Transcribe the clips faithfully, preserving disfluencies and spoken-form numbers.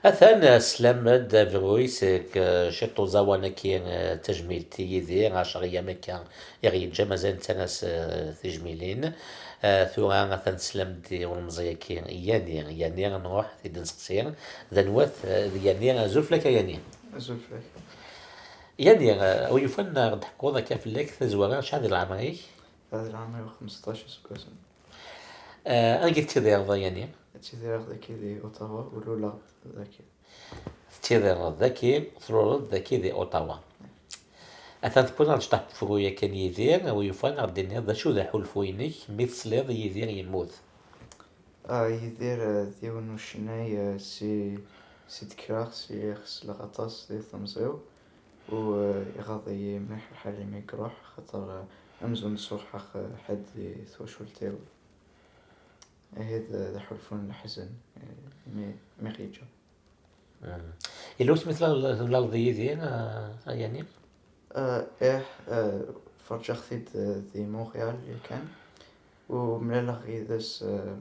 Atan, eh, teslam-d abruy seg, eh, ciṭ uẓawan-agi, eh, tajmilt i Yidir, ɛecra ayyam akka i ɣ-yeǧǧa, mazal nettarra-as, eh, tijmilin. Eh, tura atan teslam-d i ulemẓi-agi, Yani. Yani, ad nruḥ ad t-id-nseqsi d anwa-t, eh, d Yani. Azul fell-ak a Yani. Azul fell-ak. Yani, eh, a wi yufan ad ɣ-d-teḥkuḍ akka fell-ak tazwara, acḥal di leɛmer-ik? Ad leɛmer-iw xmesṭac iseggasen. Eh, anga i tettidireḍ a Yani? Ttidireɣ dagi di Ottawa, ur luleɣ dagi. Tettidireḍ dagi, tluleḍ dagi di Ottawa. Atan tewwiḍ-aɣ-d cṭaḥ n ufru yakan Yidir, a wi yufan ad ɣ-d-tiniḍ d acu d aḥulfu-inek mi tesliḍ Yidir yemmut? Ah, Yidir, eh, d yiwen n ucennay, eh, si, si d-kkreɣ, si xesleɣ aṭas di temẓi-w, u, eh, iɣaḍ-iyi mliḥ lḥal imi i iruḥ, xaṭer, eh, amzun sruḥeɣ, eh, ḥedd di twacult-iw. Ihi d, d aḥulfu n leḥzen, eh, mi, mi ɣ-yeǧǧa. Mm. Yella wasmi temlaleḍ, temlaleḍ yid-i, a, a Yani? Ah, ih, ah, ferǧeɣ-t-id, ah, di Montréal yakan, u mlaleɣ yid-s, ah,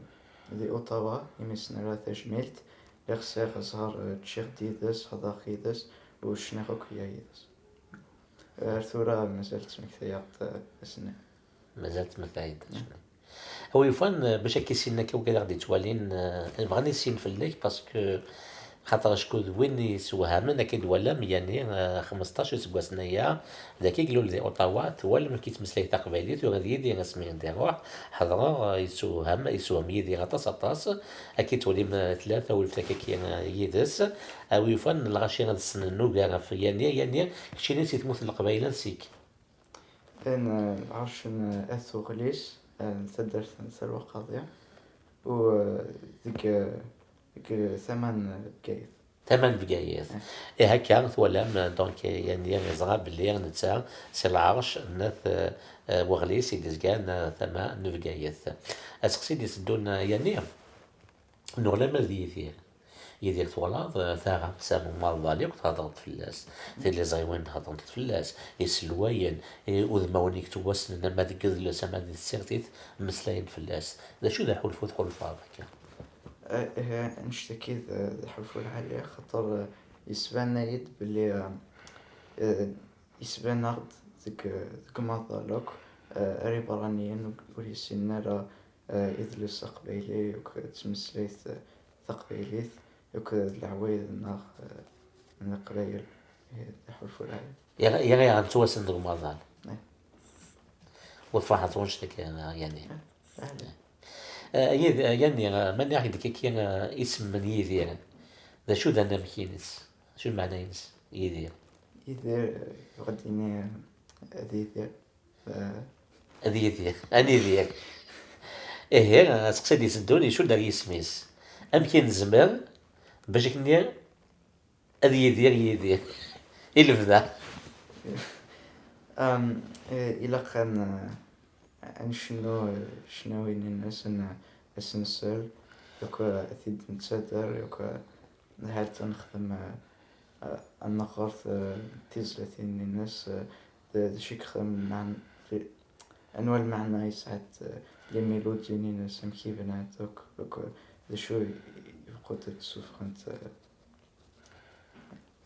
di Ottawa, imi s-nerra tajmilt, lliɣ sɛiɣ zzher, ah, ččiɣ-d yid-s, hedreɣ yid-s, u cniɣ akk ya yid-s. Ar tura mazal ttmektayeɣ-d, ah, ass-nni. Mazal ttmektayeḍ-d ass-nni. A wi yufan, eh, bac ad k-issinen akka wigad i ɣ-d-ittwalin, eh, bɣan ad issin fell-ak, parce que xaṭer acku d win yessewhamen, akka i d-twalam Yani, eh, xmesṭac iseggasen aya, dagi i ilul di Ottawa, twalam amek yettmeslay taqbaylit, ula d yid-i asmi i d-iruḥ, ḥeḍreɣ, eh, yessewham, yessewham Yidir aṭas, aṭas, akka i d-twalim, eh, tlata, walef akka, eh, yid-s, a wi yufan lɣaci ad ssnen ugar ɣef Yani, Yani, keččini si tmurt n Leqbayel, ansi-k? Llan, eh, lɛerc n, eh, At Uɣlis, eh, n taddart n At Lwaqaḍi, u, eh, deg, eh, deg tama n Bgayet. Tama n Bgayet. Eh. Eh, akka twalam, eh, donc, eh, Yani yeẓra belli netta si lɛerc n At, eh, eh, Weɣlis i d-izgan, eh, tama n Bgayet. Aseqsi d-iteddun, eh, Yani, nuɣ lamma d Yidir. Yidir twalaḍ, eh, taɣamt-a n umaḍal akk theddreḍ fell-as, tiliẓriwin heddrent fell-as, iselwayen, i, udmawen i yettwassnen ama deg yidles ama di tsertit mmeslayen fell-as. D acu d aḥulfu tḥulfaḍ akka? Eh, eh, annect-agi d, d aḥulfu lɛali, axaṭer, eh, yesban-iyi-d belli, eh, eh, yesban-aɣ-d deg, deg umaḍal akk, eh, ar iberraniyen ur, ur yessinen ara, eh, idles aqbayli, akk d tmeslayt, eh, taqbaylit, akk d leɛwayed-nneɣ, eh, n Leqbayel, eh, d aḥulfu lɛali. Yerra, yerra yettwassen deg umaḍal. Eh. Ur tferḥeḍ wanect-agi, Yani? Eh, Yani, eh, mani ɣ-d-kiki, eh, isem n Yidir. D acu d anamek-ines? D acu lmeɛna-ines, Yidir? Yidir, eh, yebɣa ad d-yini, eh, ad yidir. Eh, ad yidir. Ad nidir. Ihi, aseqsi d-iteddun, icudd ar yisem-is. Amek i nezmer bac akken ad yidir Yidir i lebda? Am, eh, ilaq ad n-, ad ncennu, eh, ccnawi-nni-ines, ad n-, ad s-nsel, yakk, eh, ad t-id-nettader, yakk, eh, Ḥaret ad nexdem, eh, ad nɣer, eh, tizlatin-ines, eh, d, d acu i yexdem, meɛn-, fi, anwa lmeɛna yesɛa, eh, les mélodies-ines, amek i bnant akk, akk, d acu i, i lqut ad d-ssufɣent, eh.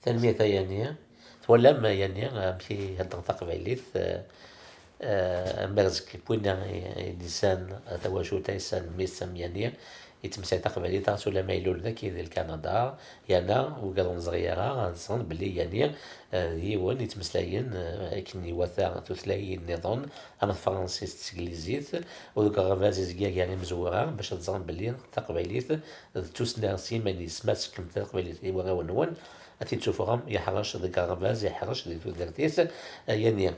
Tanemmirt a Yani. Twalam Yani amek i heddren taqbaylit, eh, eh, am Barzek, win i, i d-yesɛan tawacult, yesɛan mmi-s am Yani, yettmeslay taqbaylit, ɣas ulamma ilul dagi di Lkanada, yerna wigad ur neẓri ara, ad ẓren belli Yani, eh, d yiwen yettmeslayen, eh, akken iwata tutlayin nniḍen, am tefransist d teglizit, u deg uɣerbaz izga gar imezwura, bac ad ẓren belli taqbaylit d tussna s yiman-is, ma tsekkem taqbaylit i warraw-nwen, ad t-id-tufɣem yeḥrec deg uɣerbaz, yeḥrec di tudert-is, eh, Yani.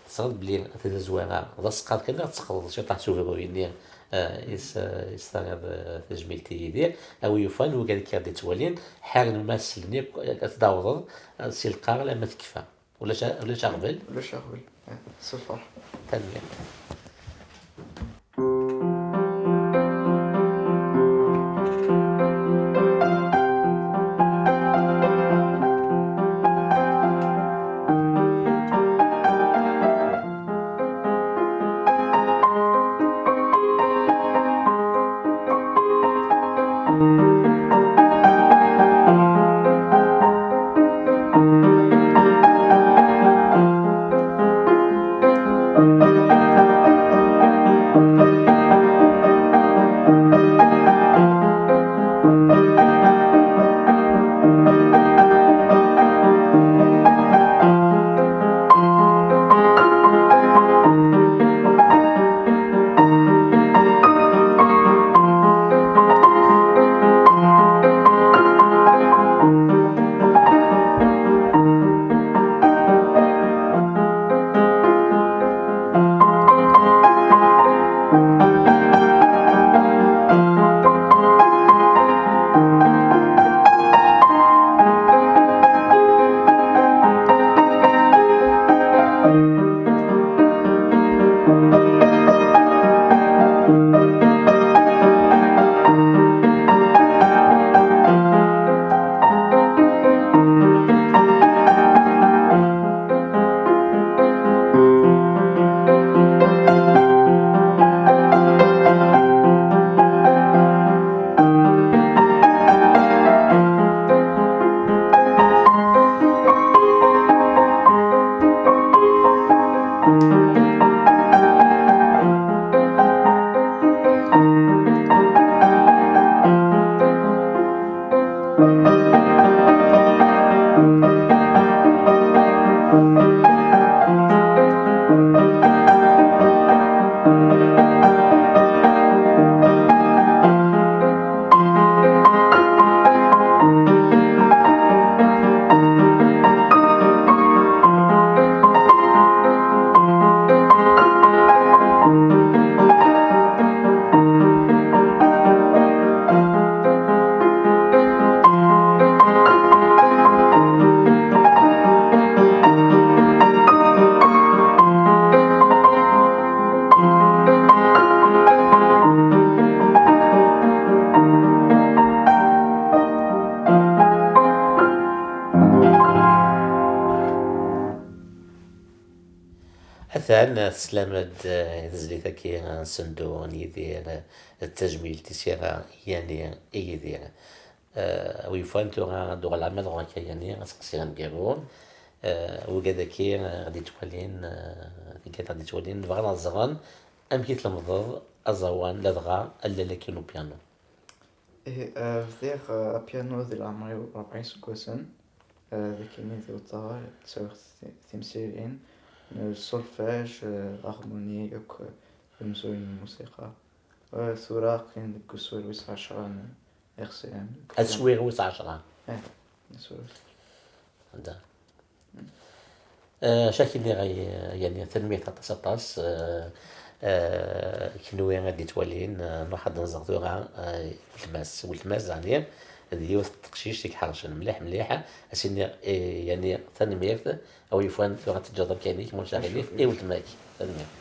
Teẓriḍ belli tazwara d aseqqar kan, ad teqqleḍ ciṭuḥ s ubruy-nni, eh, is, eh, is terriḍ, eh, tajmilt i Yidir. A wi yufan, wigad akka d-ittwalin, ḥaren ma slen yakk, ad t-d-awḍeḍ, eh, si lqaɛ alamma tekfa. Ulac a-, ulac aɣbel? Ulac aɣbel. Eh, s lferḥ. Tanemmirt. Atan teslam-d, eh, i tezlit-agi, eh, n Sendu n Yidir, eh, d tajmilt i s-yerra Yani i Yidir. Eh, a wi yufan tura ad d-uɣaleɣ ma d ɣur-k a Yani, aseqsi aneggaru. Eh, wigad-agi, eh, ɣ-d-ittwalin, eh, tigad ɣ-d-ittwalin, bɣan ad ẓren amek i tlemdeḍ aẓawan, ladɣa allal-agi n upyanu. Ihi, eh, bdiɣ, eh, apyanu di leɛmer-iw rebɛa iseggasen. Eh, d akkenni di uḍar, ttawiɣ ti-, timsirin n solfège, eh, harmonie, akk, eh, imeẓẓuyen n lmusiqa. Eh, tura aql-in deg usurwis ɛecṛa n R C M. Aswir wis ɛecṛa. Eh, aswir wis. Anda? Eh, acu ak-iniɣ, ay, Yani, tanemmirt aṭas, aṭas. Eh, eh, kenwi ad d-ittwalin, eh, nruḥ ad d-nẓer tura, eh, weltma-s, weltma-s, Yani, d yiwet n teqcict i iḥercen mliḥ, mliḥ. As-iniɣ, eh, Yani, tanemmirt, a wi yufan tura ad teǧǧeḍ amkan-ik, ma ulac aɣilif, i weltma-k. Tanemmirt.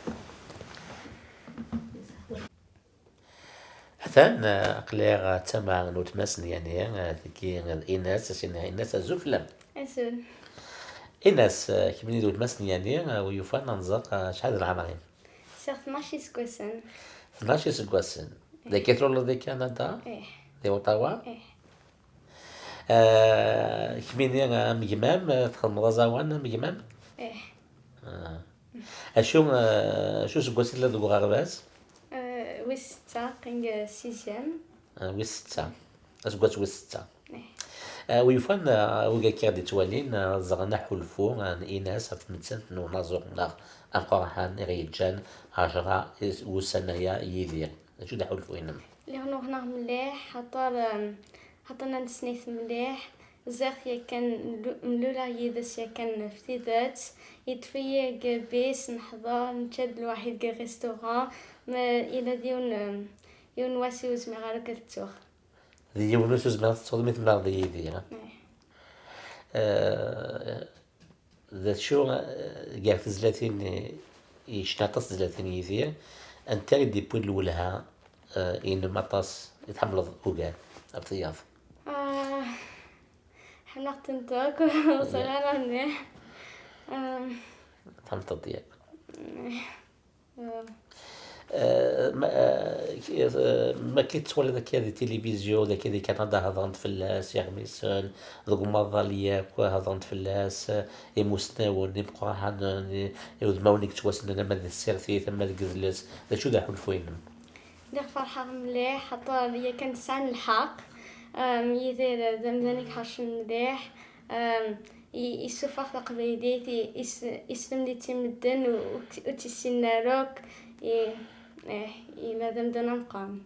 Atan, eh, aql-aɣ d tama n weltma-s n Yani, eh, tigi d Ines, as-iniɣ Ines, azul fell-am. Azul. Ines, eh, kemmini d weltma-s n Yani, eh, wi yufan ad nẓer, eh, acḥal d leɛmer-im? Sɛiɣ tnac iseggasen. Tnac iseggasen. Ih. Dagi i tluleḍ di Kanada? Ih. Di Ottawa? Ih. Eh, kemmini, eh, am gma-m, eh, txedmeḍ aẓawan am gma-m? Ih. Ah. Acu, eh, acu useggas i telliḍ deg uɣerbaz? Eh, wis setta, qqim deg sixième. Eh, wis setta. Aseggas wis setta. Eh. Eh, wi yufan, eh, wigi akka i ɣ-d-ittwalin, eh, ẓran aḥulfu, eh, n Ines ɣef tmettant n unaẓur-nneɣ ameqqran i ɣ-yeǧǧan ɛecṛa is-, wussan aya Yidir. D acu d aḥulfu-inem? Lliɣ nuɣnaɣ mliḥ, xaṭer, em, xaṭer nesnit mliḥ. Ẓriɣ-t yakan, mlu-, mluleɣ yid-s yakan f tidet. Yeṭṭef-iyi deg bis, neḥḍer, nečča-d lwaḥid deg restaurant. Ma yella d yiwen, em, yiwen wass ur zmireɣ ara ad t-ttuɣ. D yiwen ur tezmireḍ ad t-ttuḍ mi temmleḍ d Yidir, ha? Ih. Eh, d acu, eh, gar tezlatin, eh, yecna aṭas tezlatin Yidir, anta i d-yewwin lwelha, eh, inem aṭas i tḥemmleḍ ugar ɣef tiyaḍ? Ah, ḥemmleɣ-tent akk, ur ẓriɣ ara mliḥ. Em, tḥemmleḍ-tent yakk? Eh, ma, eh, k-, eh, ma k-, tettwaliḍ akka di tilivizyu, d akka di Kanada hedren-d fell-as, iɣmisen, deg umaḍal yakk hedren-d fell-as, eh, imusnawen, imeqqranen, i, i udmawen i yettwassnen ama di tsertit, ama deg idles. D acu d aḥulfu-inem? Lliɣ ferḥeɣ mliḥ, xaṭer yakan sɛan lḥeqq. Em, Yidir d amdan i iḥercen mliḥ. Em, i-, isuffeɣ taqbaylit, i-, is-, islemd-itt i medden, u-, ur tt-, ur tt-issinen ara akk. I-, ih, yella d amdan ameqqran.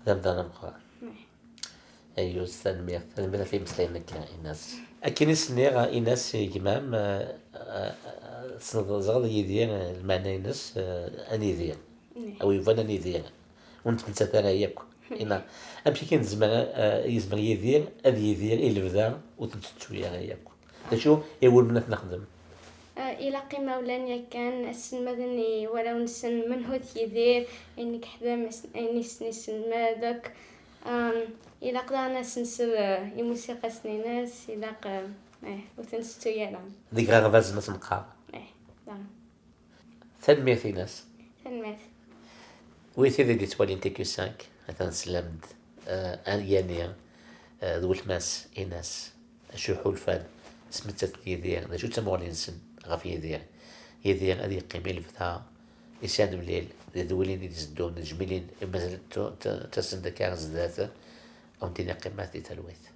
D amdan ameqqran. Ih. Ayyuz, tanemmirt. Tanemmirt ɣef yimeslayen-agi, Ines. Akken i s-nniɣ, Ines, i gma-m, eh, eh, tessneḍ, ẓriɣ Yidir, eh, lmeɛna-ines, eh, anidi. Ih. A wi yebɣan anidi. Ur nettmettat ara yakk. Ina, amek akken nezmer, eh, yezmer Yidir ad yidir i lebda ur t-nettettu ara yakk? D acu iwulmen ad t-nexdem? Eh, ilaq imawlan yakan ad sselmaden i warraw-nsen menhu-t Yidir, ayen i yeḥdem, as-, ayen i sen-, iselmad akk. Em, ilaq daɣen ad s-nsel, eh, i musiqasen-ines, ilaq, eh, eh, ur ten-nsettu ara. Deg iɣerbazen ad s-neqqar. Eh, daɣen. Tanemmirt-ines. Tanemmirt. Wid tid i d-yettwalin T Q cinq, atan teslam-d, eh, Yani, eh, d weltma-s Ines, acu ḥulfan s tmettant n Yidir, d acu d tamuɣli-nsen ɣef Yidir. Yidir ad yeqqim i lebda, i Si Ɛedmlil, d tedwilin i d-iteddun, d tejmilin i mazal ttu-, t-, ttasen-d akka ar zdat, ad wen-d-iniɣ qqimet di talwit.